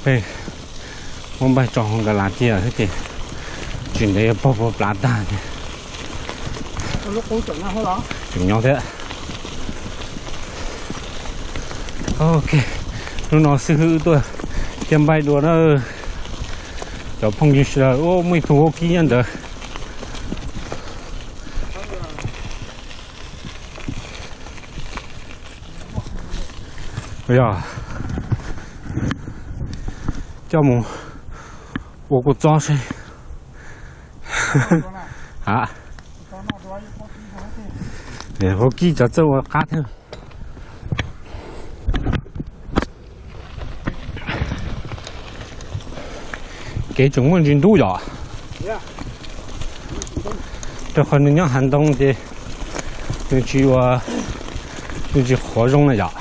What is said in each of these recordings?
Muab npaij tso hauv nkas las tiag thiab ces tsis ntev pog puag plab tag ces tseem nyob thiab. Ok, hnub no xib hwb wb tuaj cab npaij dua na. Cov phooj ywg sawv daws, muaj ib tug vaub kib nyob ntawd. Yog coj mus ua kua txob seb. Ha, vaub kib cov txawj ua qab thiab. Kev tseem muaj ntsis ntub yom. Rau qhov nws nyob hav ntoo ces nws tsis ua, nws tsis qhuav zoo na yom.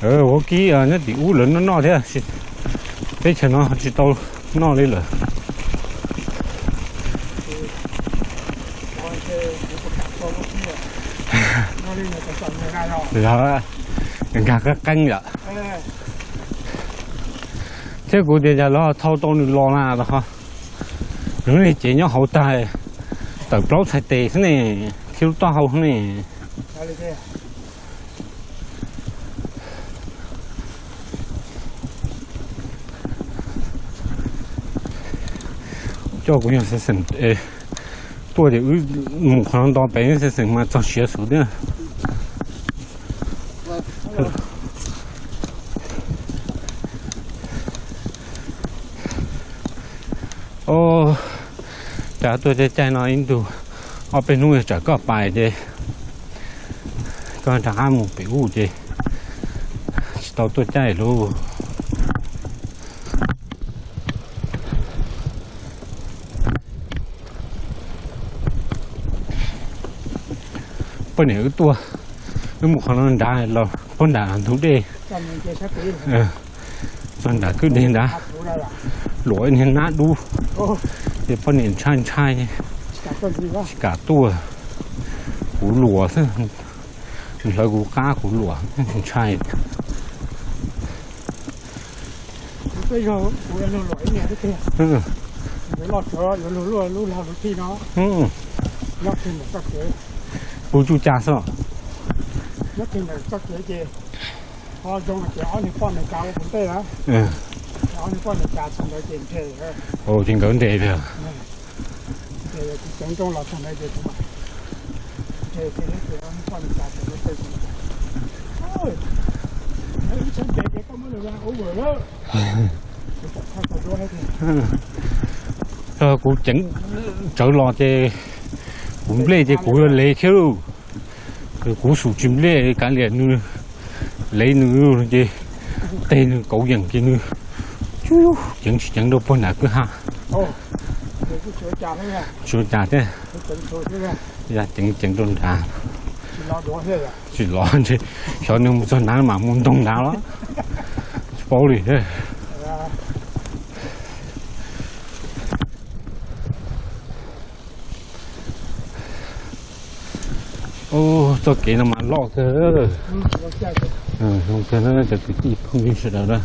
Vaub kib nyob tim ub lawv noj noj thiab, teb chaws no tsis tau noj li lawm. Nkag qeeb qeeb yom. Thiab kuv tias cas lawv thau tau nws los na, nws li ces nyob hauv tag, tawm plaub txhais tes xwb ne, thiab lub taub hau xwb ne. Coj kuv yog xeem xeem tuaj ces wb mus qhov no nto pem xeem xeem mas txog siav xwb thiab. Cas tuaj caij caij no ib ntus ob peb hnub tsam koj pais ces koj rov qab mus pem ub ces tsis tau tuaj caij lauj. Poj niam wb tuaj, wb mus qhov no nrad los puag nram ntug dej, txog nram kwj deg nrad, luam ib niag nab dub, ces poj niam ntshai ntshai, tsis kam tuaj, kuv luam xwb, hlawv kuv qab kuv luam, ntshai. Puv tsuj cas xwb. Ces nkawd nres tiag. Kuv ceev tsawv los ces kuv nplej ces kuv yuav lev thiab lauj. Kuv xum tsis nplej kav liam nws, lev nws ces teg nws kauv yeem ces nws ceev tsis ceev rau puag nram kwj ha. Tsis ua cas thiab, yog ceev ceev rau nrad. Tsis los ntshe xyov nws mus txog nrad mam mus ntoog nrad los tsis paub li thiab. Txoj kev no mas loj kawg. Zoo kawg na cov kwv tij phooj ywg sawv daws na.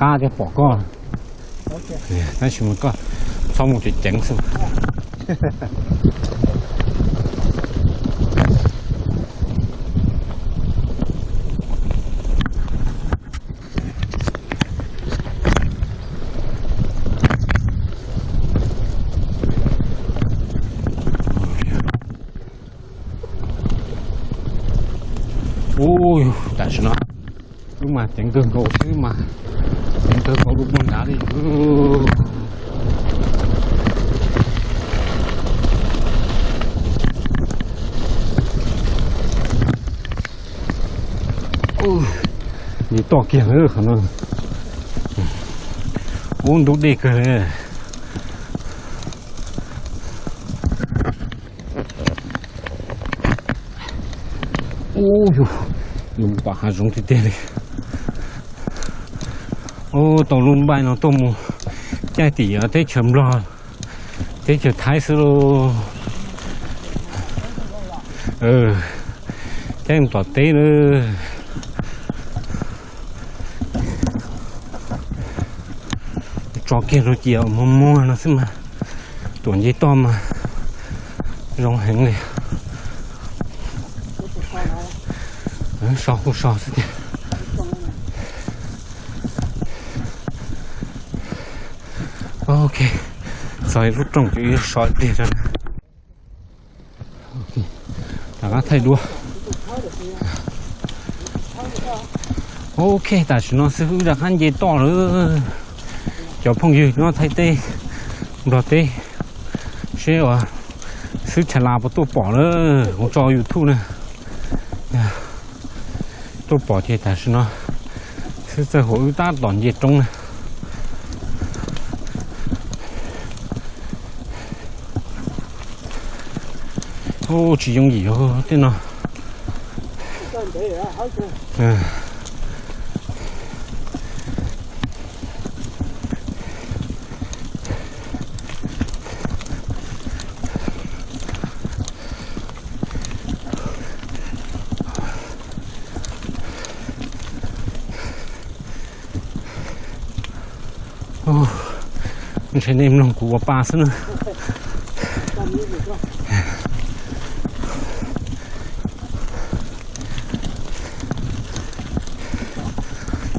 Ab, thiaj pom koj. Tab sis mas koj txhob mus ceev ceev xwb. Ub, tam sim no wb mas ceev kawg nkaus xwb mas, ceev kawg nkaus dua poj nrad li. Nce toj kiag qhov no. Ub, ntub dej kawg li. Ub, yus mus tom hav zoov tiag tiag li. Ub, tau lub npaij no tuaj mus caij tim teb chaws Nplog, teb chaws Thaib xwb lauj. Caij mus tom teb lawm. Tso kiag rau ces muag muag no xwb mas, tuam nce toj mas zoo heev li. So kuj so xwb tiag. Ok, txog lub rooj ces so ib pliag rau. Rov qab thaij duab. Ok, tam sim no xwb wb rov qab nce toj lawm. Cov phooj ywg nyob Thaib teb, Nplog teb, seb uas xwb Tshas Las puas tuaj pom lawm, kuv tso YouTube na. Tuaj pom ces tam sim no xwb txawj huam wb tab tom nce roob na. Ub, tsis yooj yim tej no. Ntshe nej mloog kuv ua pa xwb na.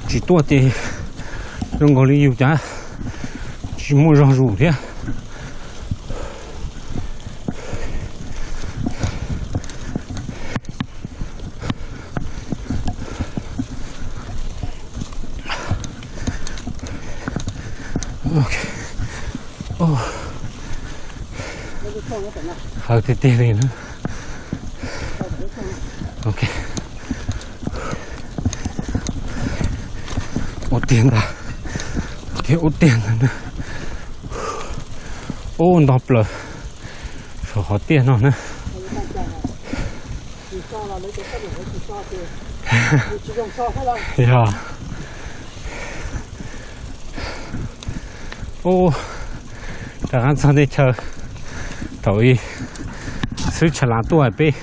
Tsis tuaj ces zoo nkaus li yus cas tsis muaj zog zus thiab. Haw tiag tiag li na. Ok. Ua tiag ntag. Tiag ua tiag ntag na. Ub, nto plaws saum qhov tiaj no na. Yog. Ub, rov qab txog teb chaws thaum ub xwb Tshas Las tuaj peb,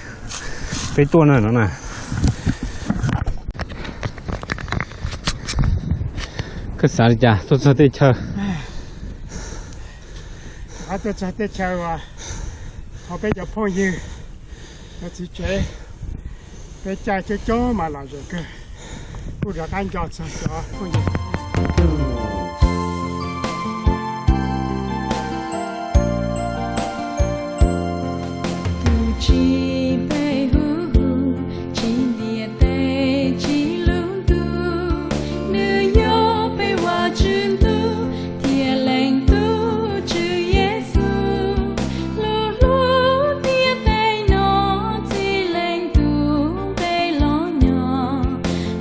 peb tuaj na no na. Koj xav li cas tuaj txog teb chaws? Rov qab tuaj txog teb chaws uas ho peb cov phooj ywg, cov txiv tsev, peb caij coob coob mas lom zem kawg. Kuj rov qab nco txog cov phooj ywg. Tus tsis pe hu hu, tsis ntiaj teb tsis lub ntuj, nws yog peb Vajtswv ntuj thiab Leej Tub Tswv Yexus. Lub hlub ntiaj teb no txij Leej Tub npe los nyob,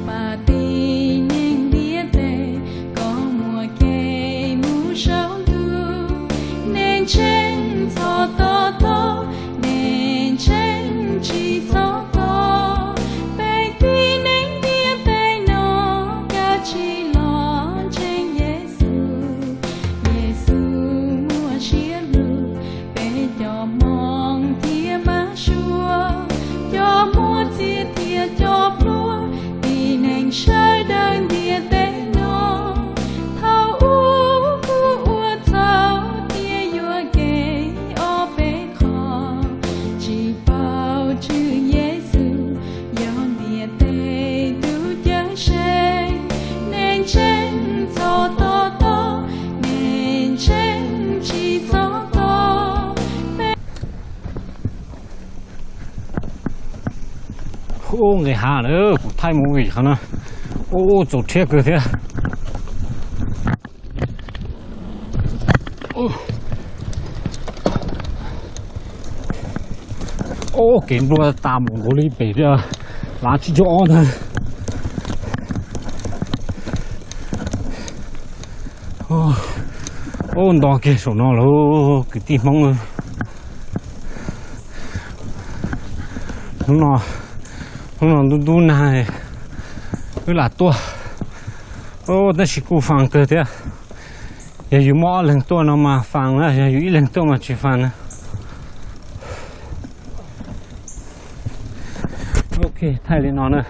pab tib neeg ntiaj teb kom muaj kev mus saum ntuj. Neeg ntseeg txhob to taub, neeg ntseeg tsis txhob taub, peb tib neeg ntiaj teb no kav tsij los ntseeg Yexus. Yexus muaj siab lug, peb cov hmoov thiaj mam suav, cov muaj txiaj thiab cov pluag, tib neeg sawv daws ntiaj teb no. Ub, nqis hav lawm, kuv thaij movie qhov no. Ub, txaus rhiab kawg thiab. Ub, kev nplua tas mus nkaus li pem lav tsib caug ob ntag. Ub, nto kiag saum no lawm kwv tij Hmoob. Hnub no, hnub no ntub ntub nag, wb lam tuaj. Ub, tab sis kuj fas kawg thiab. Yog yus muaj ob leeg tuaj no mas fas na, yog yus ib leeg tuaj mas tsis fas na. Ok, thaij li no na.